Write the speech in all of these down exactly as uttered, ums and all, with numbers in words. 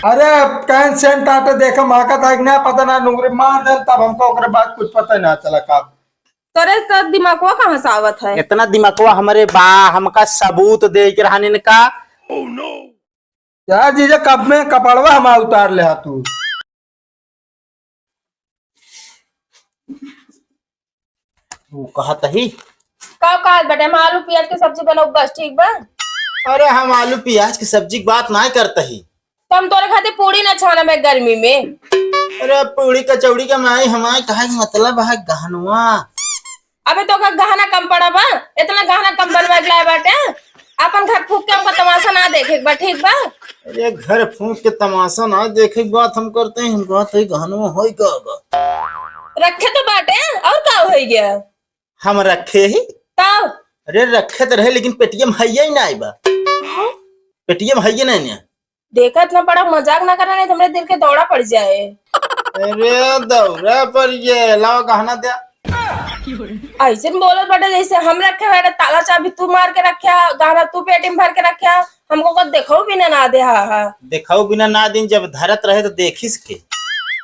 अरे, कौन सेंट आटे देखे, महकत है कि ना, पता ना, नुंगरी मार दे, तब हमको ओकरे बाद कुछ पता ना चला का। तोरे तो दिमागवा कहाँ से आवत है? इतना दिमागवा हमरे बा, हमका सबूत दे के रहन इनका। यार जीजा, कब में कपड़वा हमार उतार ले हा तू? वो कहत ही। का कहत बाटे? हम आलू प्याज के सब्जी बनाऊ बस, ठीक बा? अरे, हम आलू प्याज के सब्जी के बात ना करत ही। तो हम तोरे खातिर पूड़ी ना छानब है गर्मी में। अरे, पूड़ी कचौड़ी का माई, हमारे कहे के मतलब है गहनवा। अबे तोका गहना कम पड़ा बा? इतना गहना कम बनवा के लाए बाटे? अपन घर फूक के हमका तमाशा ना देखे के बा, ठीक बा? अरे, घर फूक के तमाशा ना देखे के बात हम करते हैं, हम कहते हैं गहनवा होई का बा? रखे तो बाटे, और का होई गया? हम रखे ही। तब? अरे, रखे तो रहे, लेकिन पेटिया में हइये ही ना आई बा। पेटिया में हइये ना, ना। देखत ना पड़ा, मजाक ना करा, नहीं तो हमरे दिल के दौरा पड़ जाए। अरे, दौरा पड़ जाए, लाओ गहना दे। ऐसे न बोलत बाटे जैसे हम रखे बाटे, ताला चाबी तू मार के रख्या, गहना तू पेटी में भर के रख्या, हमको को देखो बिना ना दे हा, हा। देखो बिना ना दिन जब धरत रहे तो देखिस के?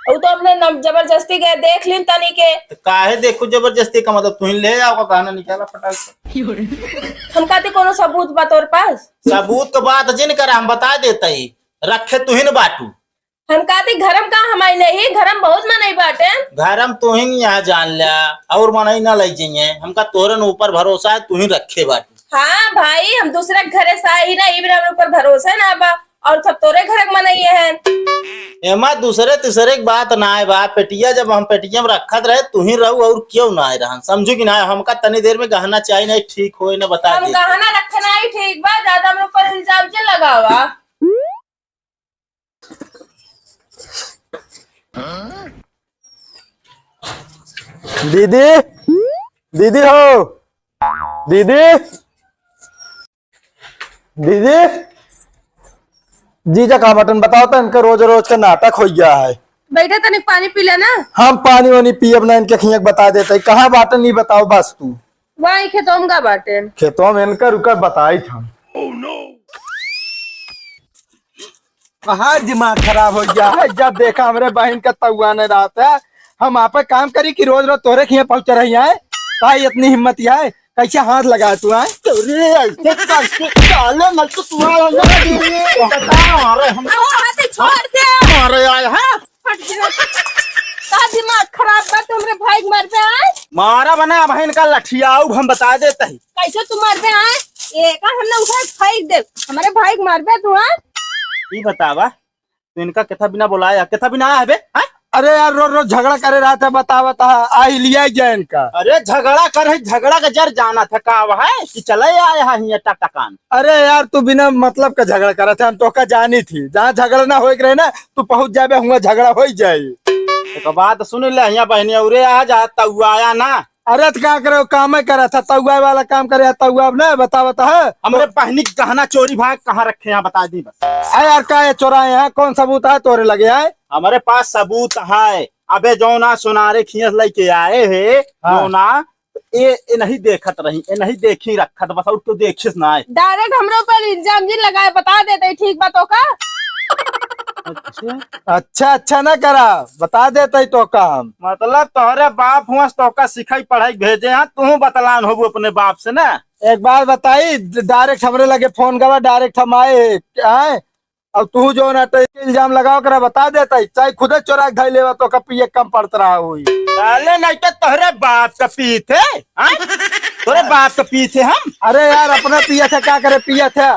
उ तो अपने नम-, जबरदस्ती गए देख लिन तनी के। तो काहे देखू जबरदस्ती का मतलब, तू ही ले आओ गहना निकाला फटाक से। हम कहते कोनो सबूत बा तोर पास? सबूत के बात जिन करा, हम बता देते ही, रखे तू ही न बाटू। हम कहते घरम का हमारी नहीं, घरम बहुत मनई बाटे। घरम तू ही न यहाँ जान ल्या, और मनई ना लई जाइए। हमका तोरन ऊपर भरोसा है, तू ही रखे बाटू। हाँ भाई, हम दूसरे के घरे से आई ना, ई बिना हमरे ऊपर भरोसा ना बा, और सब तोरे घर के मनई हैं। एमा दूसरे तीसरे के बात ना है बा, पेटिया जब हम पेटिया में रखत रहे, तू ही रहू और क्यों ना आए रहन, समझू कि ना? हमका तनी देर में गहना चाहिए, नहीं ठीक होए ना, बता हम दे। गहना रखना ही ठीक बा, ज्यादा हमरे ऊपर इल्जाम के लगावा। दीदी, दीदी हो, दीदी, दीदी, जीजा कहाँ बाटन बताओ तो, इनका रोज रोज का नाटक हो गया है। बैठा तनिक पानी पी ले ना। हम पानी वानी पियब ना, इनके खियक बता देते, कहाँ बाटन नहीं बताओ बस तू। वही खेतों में का बाटे। खेतों में इनका रुका बताई था। कहाँ दिमाग खराब हो गया है, जब देखा हमरे बहन का तउआ नहीं रहता है, हम आप काम करी कि रोज रोज तोरे खिया पहुँच रही है, का इतनी हिम्मत है, कैसे हाथ लगा तू है? अरे ऐसे कैसे साले, मैं तो तुम्हारा ना दीदी। बता, अरे हम तो हाथ छोड़ दे। अरे यार, हाँ? फट गया। का दिमाग खराब बा, तू हमरे भाई के मारबे आए? मारा बना, बहन का लठियाऊ, हम बता देते ही। कैसे तू मारबे आए? एका हमने उठा के फेंक दे। हमारे भाई के मारबे तू, हाँ? ई बतावा, तू इनका केथा बिना बोलाया, केथा बिना आया है बे, हाँ? अरे यार, रोज रोज झगड़ा करे रहता है, बता बता, आ ही लिया गया इनका। अरे झगड़ा करे, झगड़ा का जर जाना था का है कि चले आया है हियां टकटकान। अरे यार, तू बिना मतलब का झगड़ा करत है, हम तोका जानी थी, जहाँ झगड़ा ना होए के रहे ना, तू पहुँच जाबे, हुआ झगड़ा हो ही जाई। एक बात सुन ले, हियां बहनी औरे आ जा, तउआ आया ना। अरे त का करे, वो काम ही करे था, तउआ वाला काम करे, तउआ अब ना बता बता है। हमरे बहनी के गहना चोरी भाग कहाँ रखे हैं, बता दी बस। अरे यार, का ये चोराए हैं, कौन सबूत है तोरे लगे है? हमारे पास सबूत है। अबे जौना सोनारे खियस लेके आए है, हाँ। जौना ए, ए नहीं देखत रही, ए नहीं देखी रखत, बस और तो देखिस ना है। डायरेक्ट हमरे ऊपर इल्जाम जिन लगाए, बता देते ही ठीक बा तोका। अच्छा। अच्छा, अच्छा ना करा, बता देते ही तोका हम। मतलब तोहरे बाप हुआ से तोका सिखाई पढ़ाई भेजे हैं, तू बतलान होबू अपने बाप से ना। एक बात बताई, डायरेक्ट हमरे लगे फोन गवा, डायरेक्ट हम आए, आए, अब तू जो ना तो इल्जाम लगाओ करा, बता देता ही, चाहे खुदे चोरा के धई लेवा, तोका पिए कम पड़त रहा हुई। साले नहीं तो तोहरे बाप का पीत है, हाँ? तोहरे बाप का पीत है हम। अरे यार, अपना पिया था, क्या करे पिया था,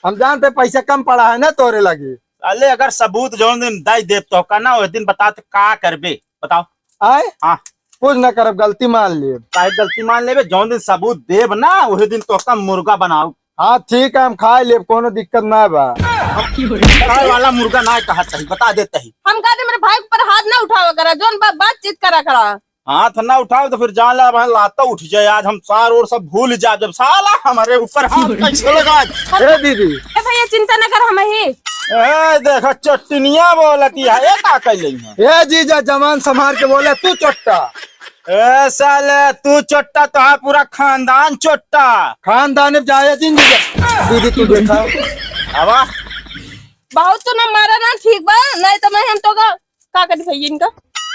हम जानते पैसा कम पड़ा है ना तोरे लगे। साले अगर सबूत जौन दिन दई देब तोका ना, उस दिन बता तो का करबे, बताओ। आए? हाँ। कुछ ना करब, गलती मान लेब। काहे गलती मान लेबे? जौन दिन सबूत देब ना, वही दिन तोका मुर्गा बनाऊ। हाँ, ठीक है, हम खाए लेब, कोनो दिक्कत ना बा। खाए वाला मुर्गा ना कहत ही, बता देते ही। हम कहते मेरे भाई पर हाथ ना उठावा करा, जौन बा-, बातचीत करा करा। हाथ ना उठाओ तो फिर जान ला, भाई लातो उठ जाए। आज हम सार और सब भूल जाब, जब साला हमारे ऊपर हाथ कैसे लगा। ए दीदी। ए भैया, चिंता न कर, हम ही। ए, देखा, चट्टनिया बोलती है, ये का कर लेई है? ए जीजा, जवान संभार के बोले, तू चोट्टा। ए साले, तू चोट्टा तो है, पूरा खानदान चोट्टा। खानदान में जाए जिन जीजा। दीदी, तू देखा। आवा। बहुत तो ना मारा ना, ठीक बा, नहीं तो मैं हम तो का, का करी भैया इनका?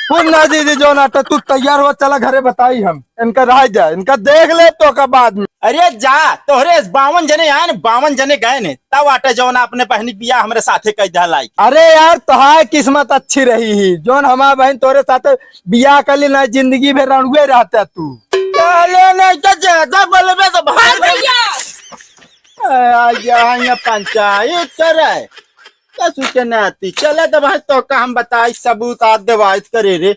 कुछ ना दीदी, जौन आटा तू तैयार हुआ, चला घरे बताई हम। इनका रह जा, इनका देख ले तो का बाद में। अरे जा, तोहरे बावन जने आए न, बावन जने गए न, तब आटा जौन अपने बहनी बियाह हमरे साथे कह दहलाई। अरे यार, तोहार किस्मत अच्छी रही ही, जौन हमार बहन तोरे साथे बियाह कर ली ना, जिंदगी भर रणुए रहता तू। चलो नहीं तो ज्यादा बोलबे तो भाग। भैया। आ, यहाँ, यहाँ पंचायत करे। कसू के नाती। चले तो भाई, तो का हम बताई, सबूत आज देवाइत करे रे।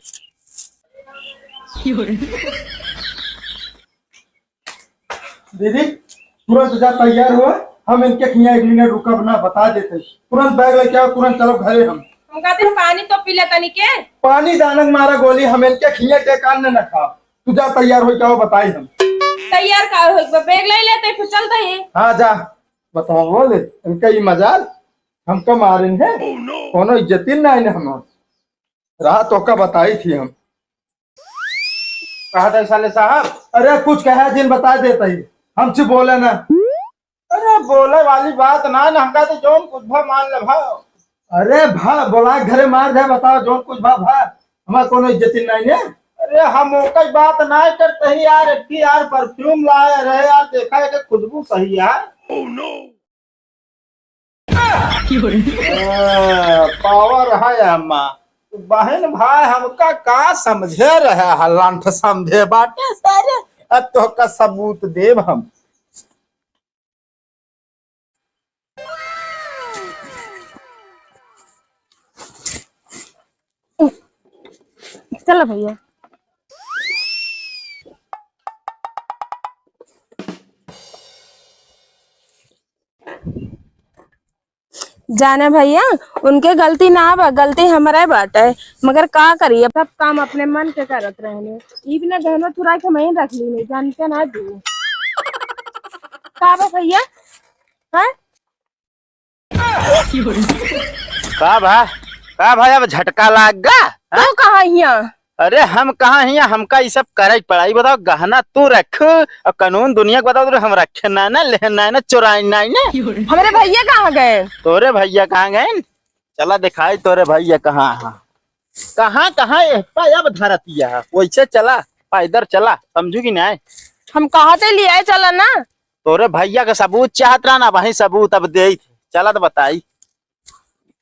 दीदी, तुरंत जा, तैयार हो। हम इनके खिया एक मिनट रुकब ना, बता देते। तुरंत बैग लेके आओ, तुरंत चलो घरे हम। हम कहते हैं, पानी तो पी ले तनी के। पानी दानक मारा गोली, हम इनके खिया के कान न खाब। तू जा, तैयार हो जाओ, बताई हम। तैयार का हो, एक बार बैग ले लेते, फिर चलते हैं। हाँ, जा, बताओ ले, इनका ये मजाल, हमका मारेन है। कोनो इज्जत ही ना है हम। रात ओका बताई थी हम। कहा था साले साहब? अरे कुछ कहा जिन बता देता ही, हमसे बोले ना। अरे बोले वाली बात ना, ना हमका तो जौन कुछ भा मान ले भा। अरे भा, बोला घरे मार दे, बताओ जौन कुछ भा, भा। हमार कोनो इज्जत ही नहीं है। अरे हम ओकर बात ना करते ही यार, एक ही यार परफ्यूम लाए रहे यार, देखा है कि खुशबू सही है। ए, पावर है अम्मा। बहन भाई हमका का समझे रहे है, लंठ समझे बाटे सारे। अब तोहका सबूत देब हम। चलो भैया। जाने भैया, उनके गलती ना बा, गलती हमरे बाटे। मगर का करी, अब सब काम अपने मन के करत रहने। ई बिना गहना चुरा के मैं रख ली नहीं, जानते ना जी। का बा भैया? हैं? का भा? का भा, अब झटका लाग गा? हैं? तू कहाँ हिया? अरे हम कहाँ हिया, हमका ई सब करे के पड़ा। ई बताओ, गहना तू रख और कानून दुनिया के बताओ, हम रखे ना ना, लेहे ना ना, चुराए ना ना। हमरे भैया कहाँ गए? तोरे भैया कहाँ गए? चला दिखाई तोरे भैया कहाँ है। कहाँ कहाँ ये पायब धरतिया है, वैसे चला, पैदल चला, समझू कि नहीं? हम कहाँ से लियाए, चला ना। तोरे भैया का सबूत चाहत रहा ना, वही सबूत अब दे। चला तो बताई,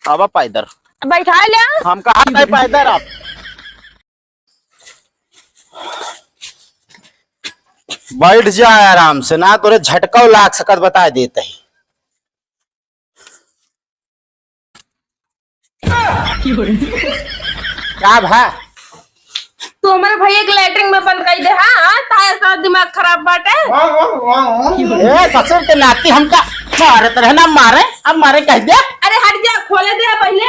अब पैदल। बैठा ले। हम कहा थे पैदल अब। बैठ जा आराम से, ना तोरे झटकाव लाग सकत, बता देते ही। का भा? तू हमारे भैया के लेटरिन में बंद कर दे, हाँ? हाँ, ताए सारा दिमाग खराब बाटे। ए, ससुर के नाती हमका मारत रहे ना, मारे, अब मारे कह दे। अरे हट जा, खोले दे पहले।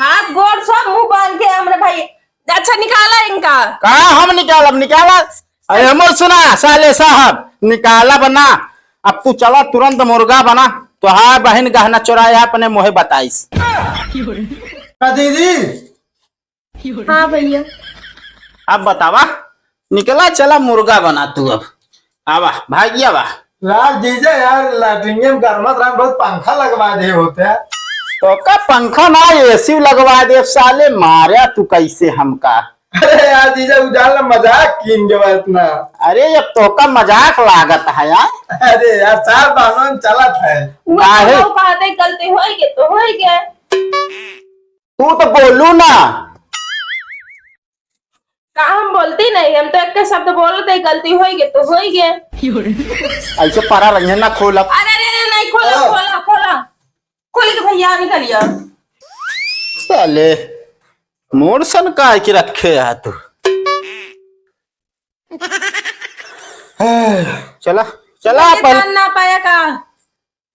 हाथ गोड़ सब मुंह बांध के हमरे भाई। अच्छा निकाला इनका। का हम निकालब, निकाला? अरे हमर सुना साले साहब, निकाला बना। अब तू चला तुरंत मुर्गा बना। तोहार बहन गहना चुराया अपने मुँहे बताइस। का दीदी? हाँ भैया। अब बतावा, निकला चला मुर्गा बना तू अब। आवा, भागिया बा। यार जीजा यार, लैट्रिन में गरमत रहा, बहुत पंखा लगवा दे होते। तो का पंखा ना, एसी लगवा दे साले, मारा तू कैसे हमका। अरे यार जीजा, उ जान ला मजाक कीन के बा इतना। अरे अब तो का मजाक लागत है यार। अरे यार, सार बाजन चलत है। वो काहे? तो कहते गलती होई के तो होई के। तू तो बोलू ना। का हम बोलती नहीं, हम तो एक शब्द बोलते, गलती होई गे तो होई गे। ऐसे पारा रंजन ना खोलब। अरे, अरे, अरे, नहीं खोला, ओ। खोला, खोला। खोल के भैया निकलिया। साले, मोर सन काय के रखे है तू? चला, चला, पहले कान ना पाया का?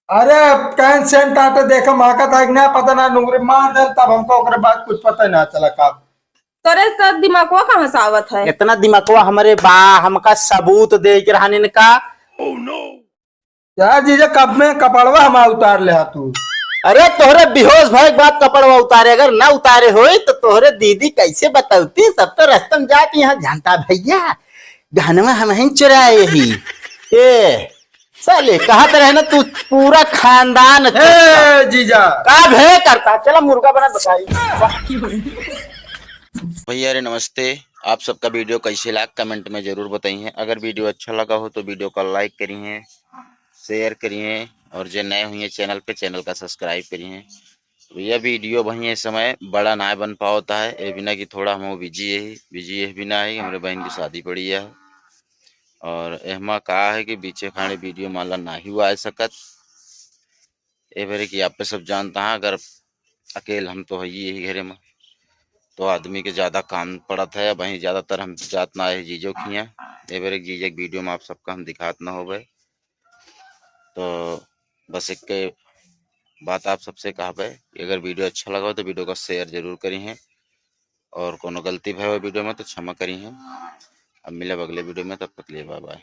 अरे, कौन सेंट आटे देखा, महकत है कि ना, पता ना, नुंगरी मार दे, तब हमको ओकरे बाद कुछ पता ही ना चला का। तोरे तो दिमागवा कहाँ से आवत है? इतना दिमागवा हमरे बा, हमका सबूत दे के रहने का। यार जीजा, कब में कपड़वा हमारा उतार ले हा तू? अरे, तोहरे बेहोश भए के बाद कपड़वा उतारे, अगर ना उतारे होई तो तोहरे दीदी कैसे बतौती? सब तो रस्तम जात यहाँ जानता भैया, गहनवा हम ही चुराए ही। ए, साले, कहत रहे ना तू, पूरा खानदान अच्छा। ए, जीजा। का भे करता? चला मुर्गा बना बताई। भैया रे नमस्ते, आप सबका video कैसे लाग comment में जरूर बताइए। अगर video अच्छा लगा हो तो video का like करिए, share करिए और जे नए हुए channel पे channel का subscribe करिए। भैया video वहीं इस समय बड़ा ना बन पावता है, ए बिना कि थोड़ा हम busy है, busy है बिना है, हमरे बहन की शादी पड़ी है। और एहमा का है कि बीचे खाड़े video माला नाही हुआ आ सकत। ए बेरे कि आप सब जानता है, अगर अकेल हम तो है यही घरे में, तो आदमी के ज्यादा काम पड़त है। वहीं ज्यादातर हम जात ना है जीजो खिया। ए बेरे जीजो के video में आप सबका हम दिखात ना होबे। तो बस एक बात आप सबसे कहबे कि अगर video अच्छा लगा हो तो video का share जरूर करिहें, और कोनो गलती भय हो video में तो क्षमा करिहें। अब मिलब अगले video में, तब तक लिए bye bye।